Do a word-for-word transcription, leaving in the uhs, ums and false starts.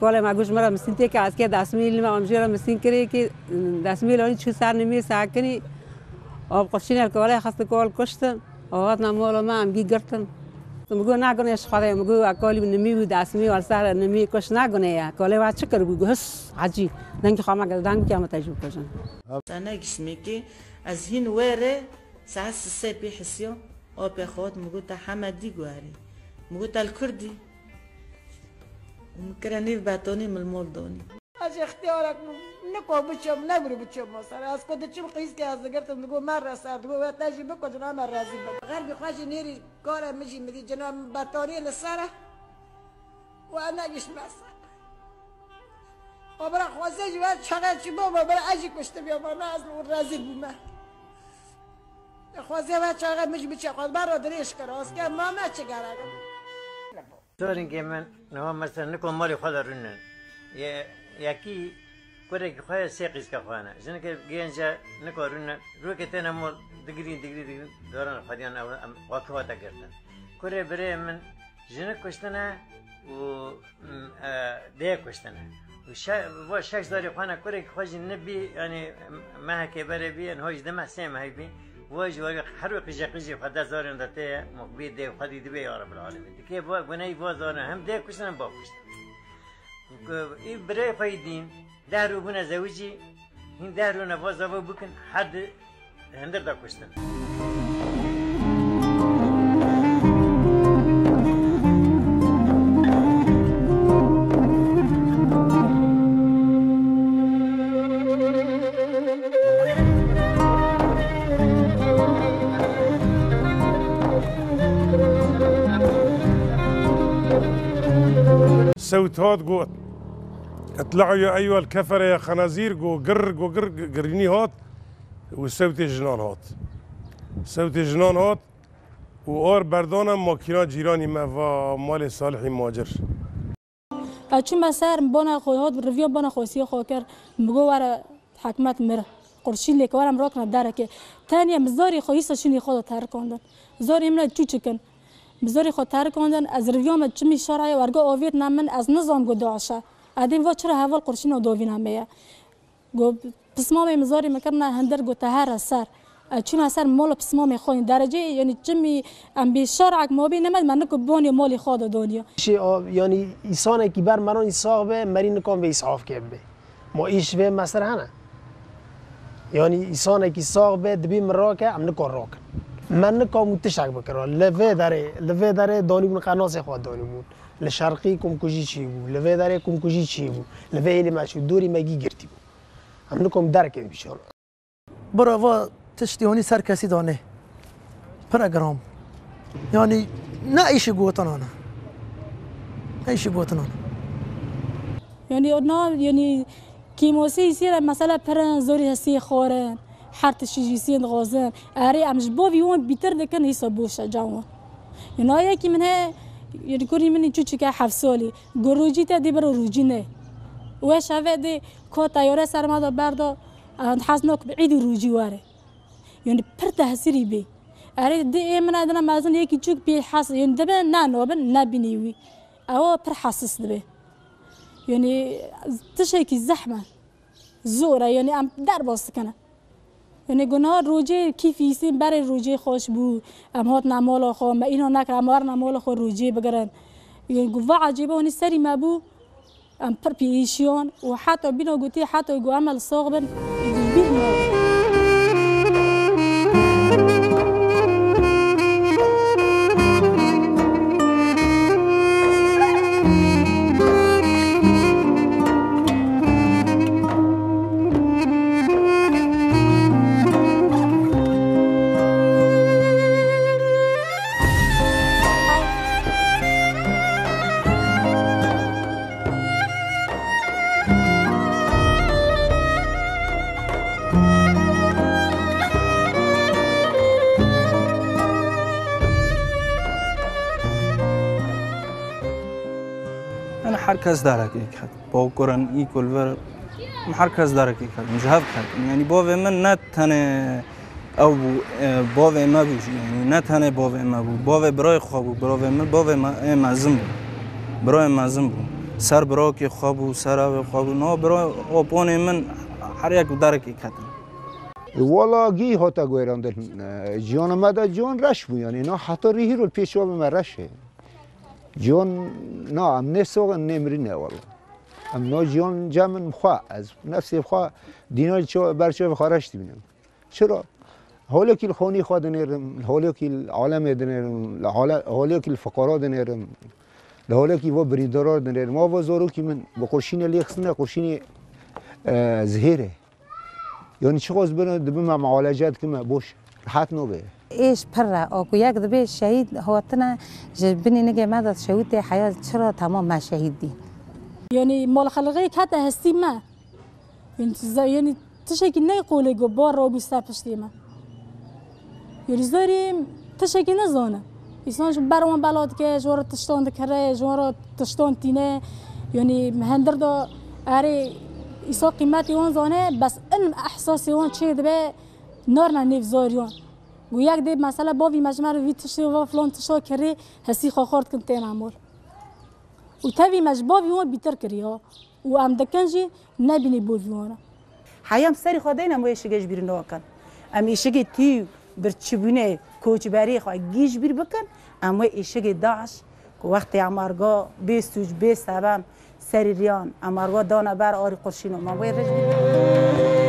Kolê me goş me re misîn têke, ez ke desmîl me, em jê re misîn kirê ki desmîl anî çi ser nimî sakinî. Av qurşîn el kolê xist kol kuştin. Û hatina mala me, em gî girtin. Min got, "Nagune ji Xwedê." Min got, "Ekolî nimî û desmî welsar nimî kuş nagune ye." Kolê wa çi kir bû? Got, "His, hecî. Dengê xwe me gel, dengê me te jî bikujin." Sana gişmekê, ez hîn were, saet sisê pê hisiyo, apê xwe min got, "Te Hemedî guherî." Min got, "El Kurdî." Min kire nîv betonî, min li mol donî. Ez ixtiyarek bûm, niko biçim, nebirî biçim o ser. Ez ku diçim qîzkê ez digirtim, digo me re ser, digo we te jî bikujin, em rezîl bin. Xerbî xwe jî nêrî kare min jî mirî, cina min betaniyê li ser e. Û ez negiştime ser. Û bira xwezê jî ver çaxê çi bo, bo bira ez jî kuştim ya, ma ne ez li rezîl bûme. Xwezê ver çaxê min jî biçe xwe, ber re dirêj kir, aske ma me çi gerek. Zarînkê min niha mesela niko malê xwe de rûnin. Ye-, yekî kurekî xwe ye, sê qîzka xwe ne. Jinekê gênc e, niko rûnin. Rokê têne mal digirîn, digirîn, digirîn. Doran xwediyan ew em wekî xwe te girtin. Kurê birê min jinik kuştine û, m, e, dê kuştine. Û şe-, va şeş zarê xwe ne, kurekî xwe jî nebî, yanî mehekê berê bî, niha jî di meh sê mehî bî. Wa jî were her wê qije qijî xwe de zarên de tê ye, mixbî dê xwe dî dibê ya Rebbil Alemîn. Dikê va guneyî va zarên hem dê kuştin hem bav kuştin. Ku î birê xwe yî dîn, deh rû bûne zewicî, hîn deh rû ne va zava bikin, her di hundir de kuştin. Sewt hat got, "اطلعوا يا أيها الكفرة يا خنازير", got, "Gir, got, gir, girînî hat." Û sewtê jinan hat. Sewtê jinan hat û ar berdane makîna cîranî me va malê Salihî Macir. Ez çûme ser, bona xwe hat, riviya bona xwesiya xwe kir. Min got, "Were hikmet mir. Qurşîn lê ke were min rakine derekê." Tenya min zarê xwe îsa şûnê xwe de terikandin. Zarê min çûçik in. Min zarê xwe terikandin, ez riviyame çimî şerê, werga avêt ne min, ez nizam got DAIŞ e. Edên va çira heval qurşîna dovîna me ye. Got, pismamê min zarê min kirine hundir, got, "Te here ser." Ez çûme ser mala pismamê xwe, derecê, yanî çimî em bê şerek mabê nemed, me niko baniye malê xwe de daniye. Şê, a, yanî, îsanekî ber meranî sax be, merî nikan vê îsafkê bibe. Ma îş vê meser hene. Yanî, îsanekî sax be, dibî min rake, em nikan rakin. Me nikam û tiştek bikira. Li vê derê, li vê derê danîbûn qenasê xwe danîbûn. Li şerqî komkujî çêbû, li vê derê komkujî çêbû. Li vê hêlê me çû, dorî me gî girtî bû. Em nikom derkevin bîşan. Bira va tiştî honî ser kesî danê. Pire giram. Yanî ne îşî gotinan e. Ne îşî gotinan e. Yanî na, yanî kîmosî îsî re mesela pirin, zorî hesî xwarin. Her tiştî jî îsî dixwazin. Erê em ji bo vî wan bîtir dikin, îsa boş e can wan. Yanî na yekî min heye, yanî kurî min çûçik e heft salî. Got rûcî te dê biro rûcî ne. Weş eve dê Ka teyare ser me de berda, em hez nakin bi îd û rûcî were. Yanî pir tehsîrî bê. Erê di ê min edine mezin yekî çûk pê hes, yanî dibe ne nabin, ne bînî wî. Ewa pir hesis dibe. Yanî tiştekî zehme. Zor e, yanî em derbas dikine. Yanî guna rojê kîfî îsîn berê rojê xweş bû. Em hatine mala xwe, me îna nekir, em warine mala xwe rojê bigirin. Yanî gu va ecêbe, wanî serî me bû. Em pir pî îşiyan û heta bîna gotî, heta ku em li sax bin, ji bîr me. Yanî her kes derekê ket. Bakuran î ku li vir Em her kes derekê ketin, ji hev ketin. Yanî bavê min ne tenê ew bû, e, bavê me bû jî. Yanî ne tenê bavê me bû. Bavê birayê xwe bû, bavê min, bavê me, ê mezin bû. Birayê mezin bû. Ser birakê xwe bû, ser evê xwe bû. Niha bira oponê min her yek bi derekê ketin. Wala gî hate guêrandin. E, ciyana me de ciyan reş bû yanî. Na heta rî hîro pêşiya me reş e. Ciyan, na, em nê soxin, nê mirî ne wala. Em no ciyan cem min xwe, ez nefsê xwe dîna ço-, ber çavê xwe reş dibînim. Çira? Holekî li xonî xwe dinêrim, li holekî li alemê dinêrim, li ale-, holekî li fiqara dinêrim, li holekî vo birîndara dinêrim. Ma vo zorokî min bi qurşînê lê xistine, qurşînê, e, zihêrê. Yanî çiqas bine dibime mualece dikime boş. Rehet nobe. Êş pir e. A ku yek dibê şehîd hatine, ji binî nigê me de şewitê heya çira temam me şehîd dî. Yanî malxelixê kete hestî me. Yanî, yanî tiştekî ney qolê go bar rabî ser piştê me. Yanî zarî tiştekî nizane. Îsan ji ber wan bela dike, ji wan re tiştan dikire, ji wan re tiştan tîne. Yanî mi hendir de erê îsa qîmetê wan zane, bes ilm ehsasê wan çê dibe, narine nêv zariyan. Û yek dê mesela bavî me ji me re vî tiştê va filan tişta kirî, hesî xwe xwar dikin têne mor. Û tevî me ji bavî wan bîtir kiriya. Û em dikin jî nebînî bavî wan re. Heyam serî xwe deyne em wê îşigê ji bîr nakin. Em îşigê tî birçîbûnê koçberî xwe gî ji bîr bikin, em wê îşigê DAIŞ ku wextê emarga bê sûc, bê sebem serî riyan emarga dane ber arî qurşîno, me wê re ji bîr bikin.